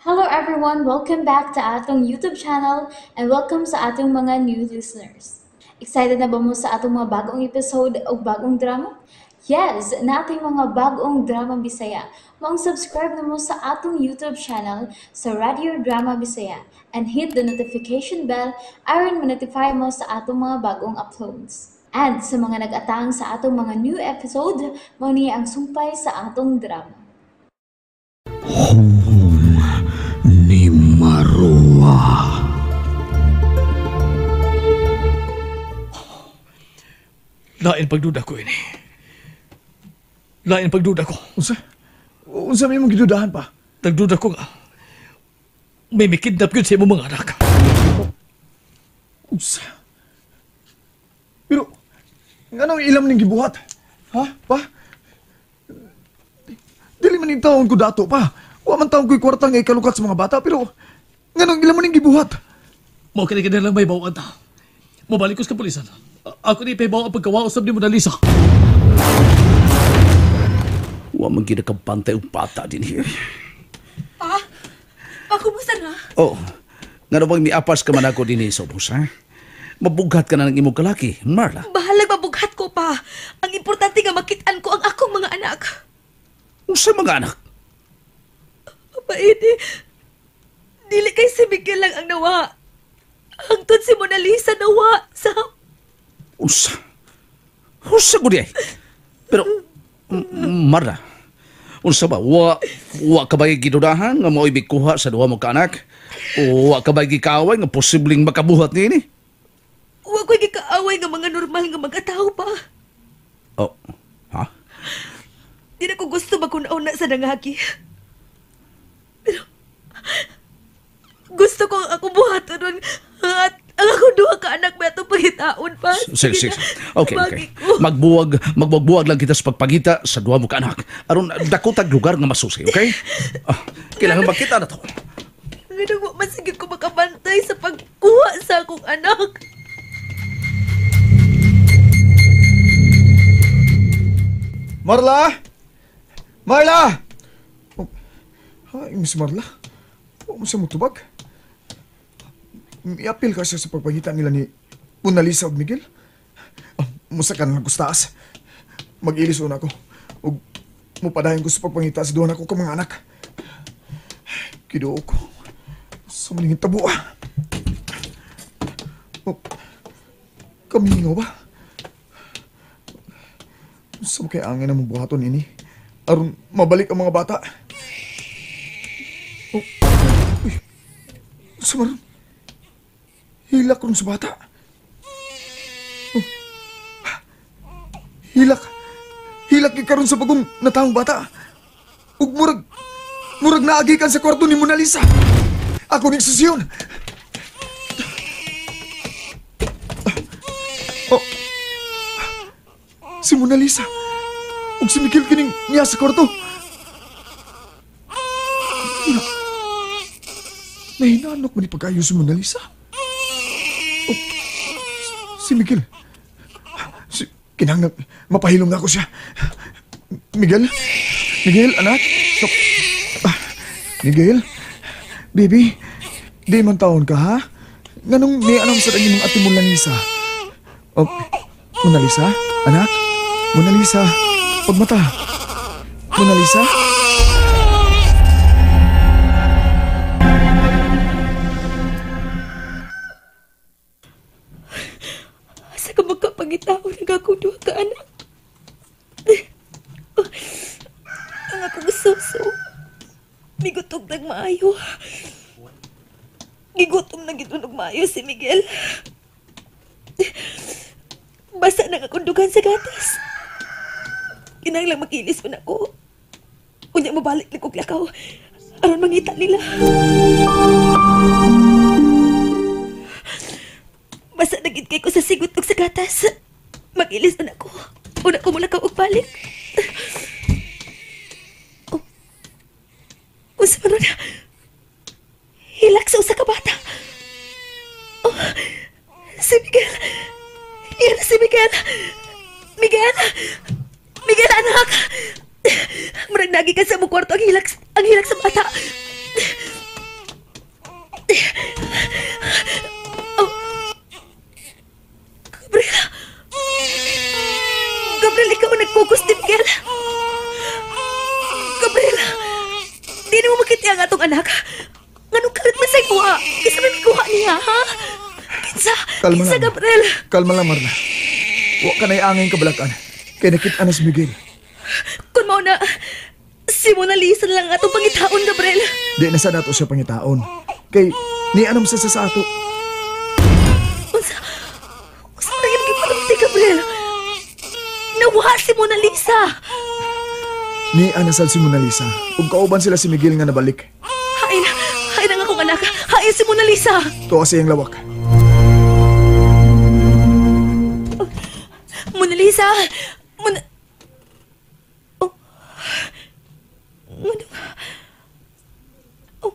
Hello everyone! Welcome back to atong YouTube channel and welcome sa atong mga new listeners. Excited na ba mo sa atong mga bagong episode o bagong drama? Yes! Nating mga bagong drama Bisaya. Maong subscribe na mo sa atong YouTube channel sa Radio Drama Bisaya and hit the notification bell aron ma-notify mo sa atong mga bagong uploads. And sa mga nag-atang sa atong mga new episode, mao ni ang sumpay sa atong drama. Home ni Marua. Lain pagduda ko ini. Lain pagduda ko. Unsa? Unsa may mong gidudahan pa? Nagduda ko nga. May mikidnap yun sa imong mga anak. Unsa? Pero, anong ilam ning gibuhat? Ha? Pa? Dili man yung taon ko dato pa. Wa man taon ko'y kwarta nga ikalukat sa mga bata, pero nganong ilam man ning gibuhat? Mao kini lang may bawaan ta. Mabalik ko sa kapulisan. Ako ni ipahibaw ang pagkawausap ni Mona Lisa. Wa man ginakabantay og bata din here. Pa? Pa, kumusta na? Oh, ngano bang miapas ka man ako din eh, Sobos, ha? Mabughat ka na ng imong kalaki, Marla. Bahalag mabughat ko pa. Ang importante nga makitaan ko ang akong mga anak. Unsa mga anak? Pa, ini, dili kay si Miguel lang ang nawa. Hangtod si Mona Lisa nawa sa... Unsa? Unsa ko di ay? Pero, Marla, unsa ba? Wa ka ba'y gidudahan nga mao'y mikuha sa duha mo kaanak? O wa ka ba'y gikaaway nga posibleng makabuhat niini? Wa ko'y gikaaway nga mga normal nga mga tao pa. Oh, ha? Di na ko gusto magkunauna sa nangagi. Pero, gusto ko ang akong buhaton at ang akong duha ka anak may atong pangitaon pa. Sige, sige. Okay, okay. Magbuwag-buwag lang kita sa pagpangita sa duha mo ka anak. Aron dako tag lugar nga masusi, okay? Ah, kailangan makita na to. Nganong wa man sige ko makabantay sa pagkuha sa akong anak. Marla! Marla! Oh, ay, Miss Marla. Huwag mo siya mutubag. Iapil ka siya sa pagpangita nila ni Mona Lisa ug Miguel. Oh, musa ka na lang gustaas. Mag-ilis una ko. Ug mupadayon ko sa pagpangita sa duha nako ka mga anak. Kiduo ko. Sa maningin tabo ah. Oh, kamingaw ba? Sa mo kaya angin ang buhaton ini? Aron mabalik ang mga bata. Oh, uy, sa maron? Hilak ron sa bata. Oh. Hilak. Hilak ikaron sa bagong natawong bata. Ug murag naagi kan sa kwarto ni Mona Lisa. Ako ning susyon. Oh. Si Mona Lisa. Ug si Miguel kining niya sa kwarto. Nahinanok man ni pag-ayo si Mona Lisa. Oh, si Miguel. Kinahanglan mapahilom na ako siya. Miguel? Miguel, anak? Stop. Miguel? Baby? Di man taon ka, ha? Nganong may anong sa imong ate Mona Lisa? Oh, Mona Lisa? Anak? Mona Lisa? Pagmata? Mona Lisa? Asa ka magkapangitaon ng akong duha ka anak? Ang akong suso, migutog nag maayo. Gigutom na gitunog maayo si Miguel. Basa na akong dugan sa gatas. Kinahanglan makilis pa na ako. Unya mabalik na kog lakaw. Aron mangita nila. Basa na gid kay ko sa sigot ug sa gatas. Makilis na ako. Una ko mulakaw og balik. Oh. Unsa man na? Hilak sa usa ka bata. Oh, si Miguel. Yan si Miguel. Miguel. Miguel, anak. Murag nagi ka sa imong kwarto ang hilak sa bata. Ang atong anak. Nganong kalit man sa ikuha? Kinsa may mikuha niya, ha? Kinsa? Kalma Kinsa, lang. Gabriel? Kalma lang, Marla. Wa ka na'y angin kabalakan. Kay nakita na si Miguel. Kung mao na, si Mona Lisa na lang atong pangitaon, Gabriel. Di na sa nato siya pangitaon. Kay ni anong sa sa ato. Unsa? Unsa na yung gipalunti, Gabriel? Nawala si Mona Lisa. Ni anasal si Mona Lisa. Ug kauban sila si Miguel nga nabalik. Hain, hain ang akong anak. Hain si Mona Lisa. Tuwa siyang lawak. Mona Lisa! Mona... Oh. Ano? Oh.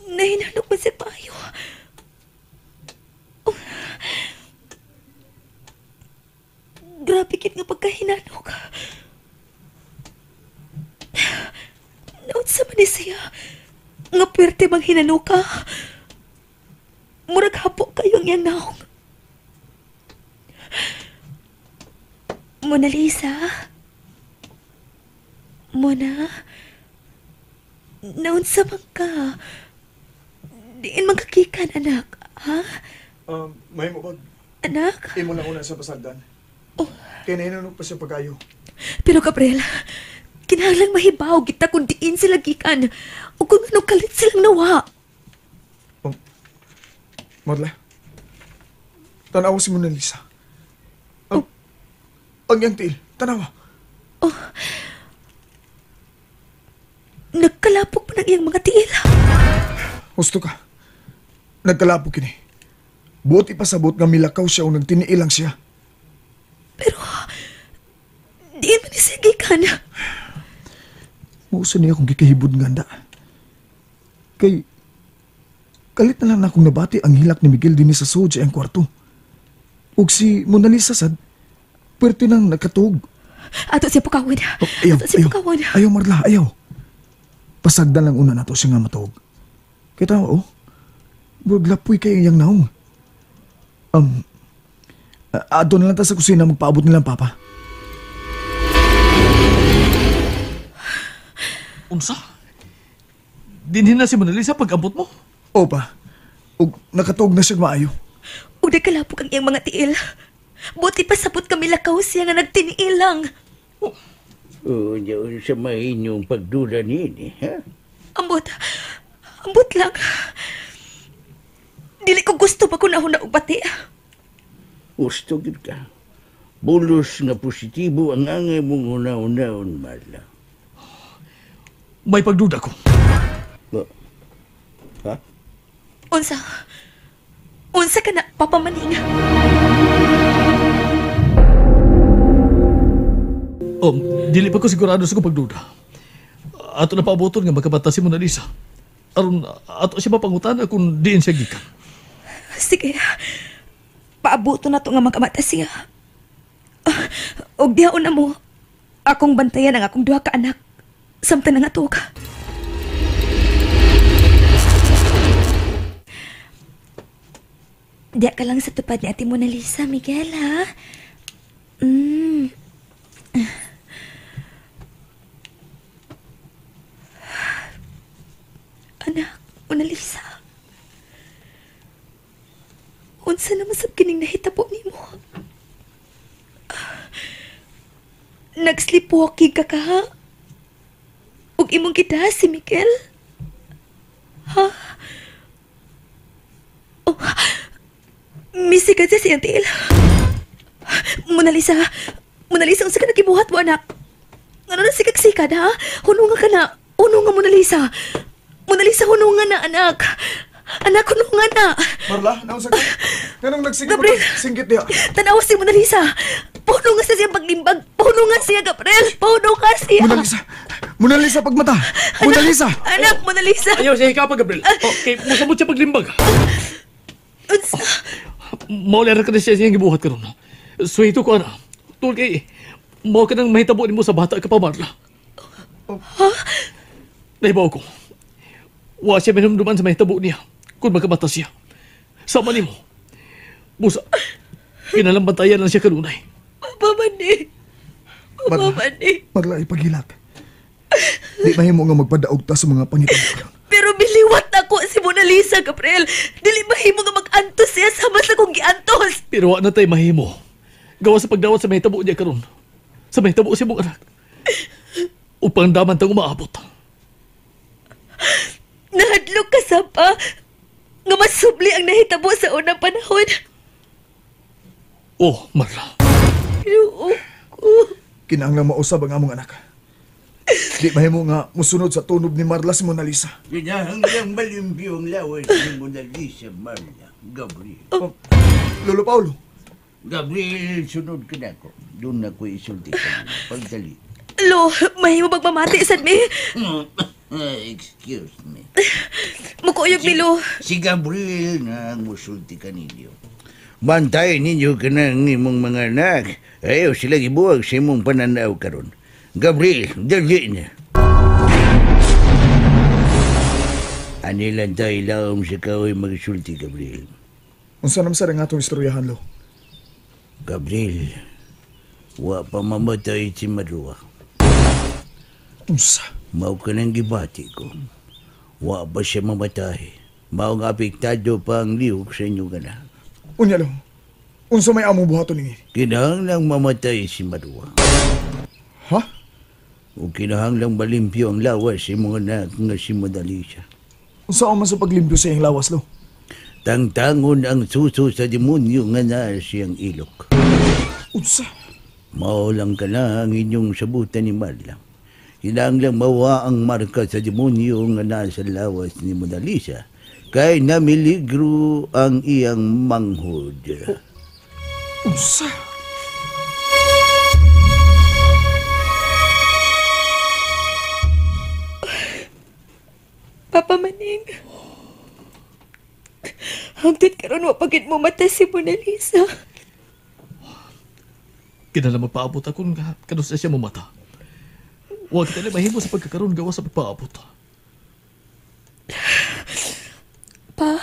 Nahinanok man siya payo. Oh. Grabe kit nga pagkahinanok. Naunsa man ni siya. Nga puwerte bang hinanuka. Murag hapo kayo ang iyang naong. Mona Lisa? Mona? Naunsa man ka? Diin man kakikan, anak. Ha? May mo bag? Anak? Imo lang una sa pasagdan. Oh. Kay nahinanok pa siya pagayo. Pero Gabriel, kinahanglang mahibaw kita kung diin sila gikan o kung anong kalit silang nawa. Oh. Marla, tanawa si Mona Lisa. Ang iyang tiil, tanawa. Oh. Nagkalapok pa ng iyang mga tiil. Husto ka. Nagkalapok kini. Buot ipasabot nga milakaw siya o nagtiniil lang siya. Pero, diin man ni siya gikan. Mausa niya akong gikahibod nga anda. Kay, kalit na lang na akong nabati ang hilak ni Miguel dinhi sa sud sa iyang kwarto. Ug si Mona Lisa sad, pwerte nang nakatuog. Ato siya pukawin. Oh, ayaw, Ato siya ayaw. pukawin. Ayaw, Marla, ayaw. Pasagdan lang una nato siya nga matuog. Kita, oh, murag lapoy kayo iyang naong. Ato na lang ta sa kusina magpaabot nilang papa. Unsa? Dinhin na si Mona Lisa pag-abot mo? Opa, ug nakatuog na siya maayo. Ug nagkalapok ang iyang mga tiil. Buti pa sabot kami lakaw siya nga nagtiniil lang. Oh, sa may inyong pagduda niini, ha? Ambot. Ambot lang. Dili ko gusto pa kung nahuna og bati. Gusto gid ka. Bulos nga positibo ang angay mong una-unaon, Marla. May pagduda ko. Ba? Ha? Unsa? Unsa ka na, Papa Maning? Dili pa ko sigurado sa kong pagduda. Ato na paaboton nga magkabata si Mona Lisa. Aron ato siya mapangutana kung diin siya gikan. Sige. Paaboton na to nga magkamata siya. Og dihaon na mo, akong bantayan ang akong duha ka anak. Samtang nangato ka. Diya ka lang sa tupad ni Ate Mona Lisa, Miguel, ha? Anak, Mona Lisa. Unsa naman sab kining nahitabo nimo? Nag-sleepwalking ka ka, ha? Ug imong kita si Miguel? Ha? Oh, misikat siya siyang tiil. Mona Lisa, Mona Lisa, unsa ka nagibuhat mo, anak? Ano na sikag-sikad, ha? Hununga ka na. Hununga, Mona Lisa. Mona Lisa, hununga na, anak. Anak, hununga na. Marla, naunsa ka? Nganong nagsigit mo Gabriel! singgit diha? Tanawa si Mona Lisa. Pahununga siya siyang paglimbag. Pahununga siya, Gabriel. Pahununga siya. Mona Lisa! Mona Lisa, pagmata! Mona Lisa! Anak, Mona Lisa. Ayaw siya hikapa, Gabriel. Okay, musamot siya paglimbag. Unsa? Maulera ka na siya siyang gibuhat karon. Suhito ko, ana. Tul kay, mao ka nang mahitabo nimo sa bata ka pa, Marla. Ha? Nahibaw ko. Wa siya minumduman sa mahitabo niya kung magkamata siya. Sama nimo. Busa, kinalambantayan lang siya kanunay. Papa Mani. Papa Mani. Marla, ipaghilat. Di mahimo nga magpadaog ta sa mga pangitabo. Pero biliwat ako si Mona Lisa, Gabriel. Dili mahimo nga mag-antos siya sama sa kong giantos. Pero wa na tay mahimo. Gawa sa pagdawat sa mahitabo niya karon. Sa mahitabo sa imong anak. Upang daman tang umaabot. Nahadlok ka sa pa nga masubli ang nahitabo sa unang panahon. Oh, Marla. Ginoo ko. Kinahanglan mausab ang among anak. Di mahimo nga musunod sa tunob ni Marla si Mona Lisa. Kinahanglan malimpyo ang lawas ni Mona Lisa, Marla. Gabriel. Oh, Lolo Paulo. Gabriel, sunod ka na ako. Doon na ko isulti ka. Pagdali. Lo, mahimo magmamati sad mi. Excuse me. Mukuyog mi, Lo. Si Gabriel na ang musulti ka ninyo. Bantayan ninyo ka ng imong mga anak. Ayaw sila gibuwag sa imong pananaw karon. Gabriel, dali na. Anilan tayo laom sa kahoy magsulti, Gabriel. Unsa naman sa nga atong istoryahan, Lo? Gabriel, wa pa mamatay si Marua. Unsa? Mao ka nang gibati ko. Wa pa siya mamatay. Mao nga apektado pa ang lihok sa inyo ka na. Unya, Lo. Unsa may among buhaton ninyo? Kinahanglang mamatay si Marua. Ha? O kinahanglang malimpyo ang lawas sa imong anak nga si Mona Lisa. Unsa man sa paglimpyo sa iyang lawas, Lo? Tangtangon ang suso sa demonyo nga naa siyang ilok. Unsa? Mao lang ka na ang inyong sabutan ni Marla. Kinahanglang mawa ang marka sa demonyo nga naa sa lawas ni Mona Lisa. Kay namiligro ang iyang manghod. Unsa? Papa Maning. Hangtod karon wa pagid mo mata si Mona Lisa. Kinala magpaabot ako nga kanus siya mamata. Wa kita na mahimo sa pagkakaroon gawa sa pagpaabot. Pa,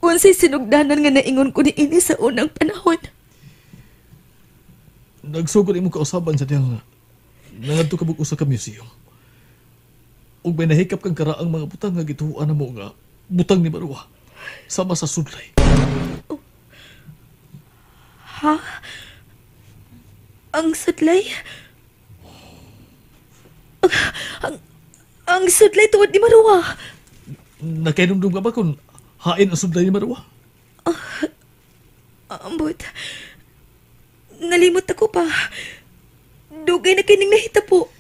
unsay sinugdanan nga naingon ko ni ini sa unang panahon? Nagsugod imong kausaban sa diyang nangadto ka usa ka museum. Ug may nahikap kang karaang mga butang nga gituan na mo nga butang ni Marua sama sa sudlay. Oh. Ha? Ang sudlay? Ang sudlay tuod ni Marua. Nakainumdum ka ba kung hain ang sudlay ni Marua? Ambot. Nalimot ako pa. Dugay na kining nahita po.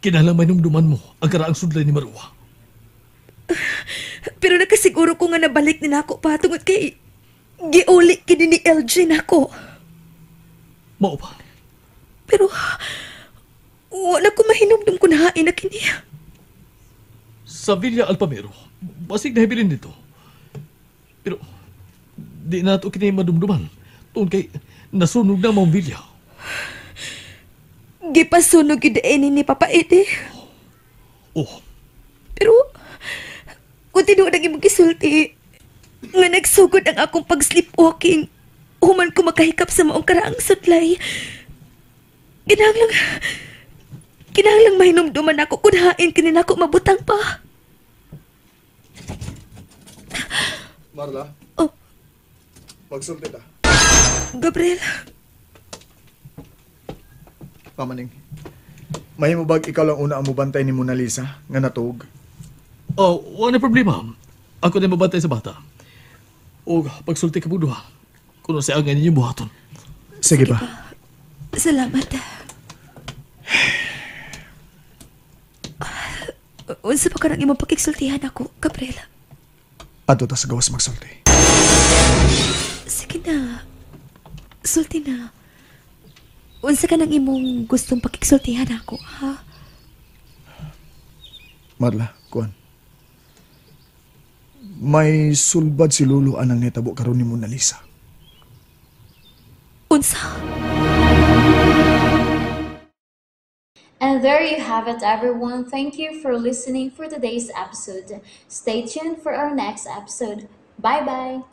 Kinahanglan mainumduman mo ang karaang sudlay ni Marua. Pero nakasiguro ko nga nabalik ni nako pa tungod kay giuli kini ni LG nako. Mao pa. Pero wala ko mahinumdum kung nahain na kini. Sa Villa Alpamero, basig nahibilin dito. Pero di na ito kini madumduman tungod kay nasunog na mong villa. Gipasunog gyud ni Papa Eddie. Oh. Pero kung tinuod ang imong gisulti, nga nagsugod ang akong pag-sleepwalking, human ko makahikap sa maong karaang sudlay. Kinahanglang mahinumduman ako kung hain kini nako mabutang pa. Marla? Oh. Magsulti ta. Gabriel. Pamaning, mahimo bag ikaw lang una ang mubantay ni Mona Lisa nga natuog? Oh, wala problema. Ako na mabantay sa bata. O pagsulti ka mo duha, kuno siya ang inyong buhaton. Sige pa. Salamat. Unsa pa ka nang imong pakigsultihan ako, Gabriela? Adto ta sa gawas magsulti. Sige na. Sulti na. Unsa ka nang imong gustong pakigsultihan ako, ha? Marla, kuan. May sulbad si Lolo anang nitabo karon ni Mona Lisa. Unsa? And there you have it, everyone. Thank you for listening for today's episode. Stay tuned for our next episode. Bye-bye!